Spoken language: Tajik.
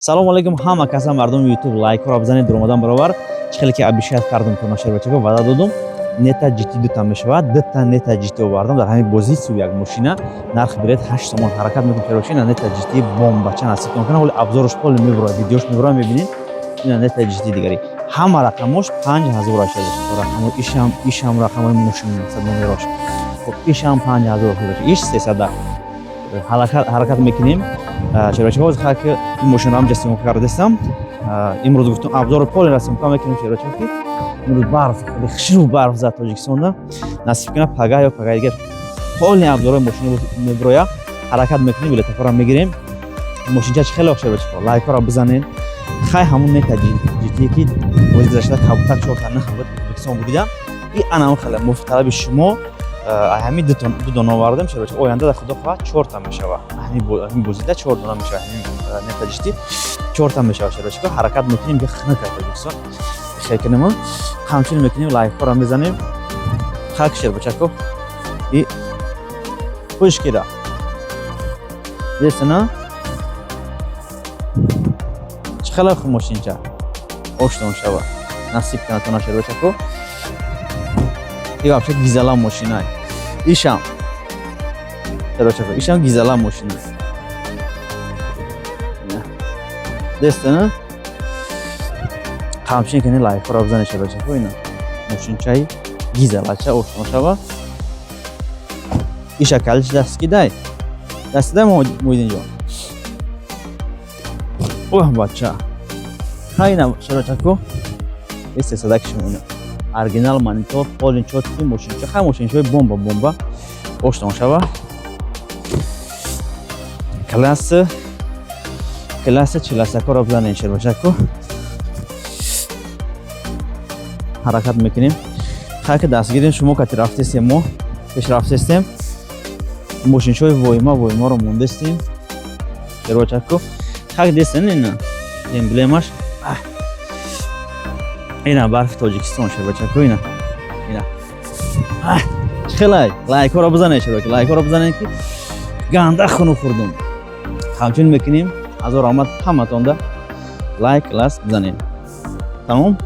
Салому алейкум ҳама каса, мардуми Ютуб, лайкҳоро бизанед. Дуромадан баробар чӣ хеле ки обещать кардам, то нашербачако ваъда додум, Нета GT дута мешавад. Дута Нета GT овардам дар ҳамин бозӣ, 31 мошина, нархи билет 8 сомон. Ҳаракат мекунем, шербача. Ина Нета GT бомбача, насибтон кунад. Ҳоли обзорш поле мебурад, видеош мебурад, мебинед. Ина Нета GT дигари, ҳама рақамош 5000 шербача. Рақамо ишам, ишам рақамои мошина, номерош. Хоб, ишам 5000, иш 300. Ҳаракат мекунем, шербачаҳо. Ҳозир ки ин мошинро ҳам съёмка кардастам имрӯз, гуфтам, обзорро поле съёмка мекунем, шербачаҳо, ки имрӯз барф, хеле хушрӯ барф зад Тоҷикистонда. Насиб кунад, пагаҳ ё пагаҳи дигар полный обзорҳои мошина мебироя. Ҳаракат мекунем, билетакҳоро мегирем. Мошинча чи хеле шербачаҳо, лайкҳоро бизанед. Хай, ҳамун Нета GT, ки бози гузашта кабутак чорта нах буд, Ӯзбекистон будидам, и анам хеле мувофиқ шумо ҳамин ду дона овардем, шербача. Оянда дар худо хоҳад чорта мешава. Ҳамин бозида чор дона мешава, ҳамин Нета GT чорта мешава, шербачако. Ҳаракат мекунем, ки хунук Тоҷикистон хел кунем, ҳамчунин мекунем, лайкҳоро мезанем. Хак, шербачако, и хушкира дестана, чӣ хеле хуб мошинча, оштон шава, насиб кунатона, шербачако. И вообще гизала мошина. Ишам, шербачако, ишам гизала мошина дестана. Ҳамчунин кани лайкҳоро бизанед, шербачако. Ина мошинчаи гизалача, ошно шава. Иша калиш дастгидай, дастидай, Муҳиддинҷон. Оҳ, бача, хайна, шербачако, и сесадаки шумо, ина оригинал монитор, полный чёткий мошинча. Хай, мошинчаҳои бомба бомба, ошно шава. Класс, класса чиласакҳоро бизанед, шербачако. Ҳаракат мекунем. Хай, ки дастгирем шумо, кати рафтестем, мо пеш рафтестем, мошинчаҳои воима воимаро мондестем, шербачако. Хак дестен, ина эмблемаш, ина барфи Тоҷикистон, шербачако, ина, ина чӣ хелай. Лайкҳоро бизанед, шербача, лайкҳоро бизанед, ки ганда хуну хӯрдум. Ҳамчунин мекунем. Ҳазор раҳмат ҳаматонда, лайк, класс бизанед. Тамом.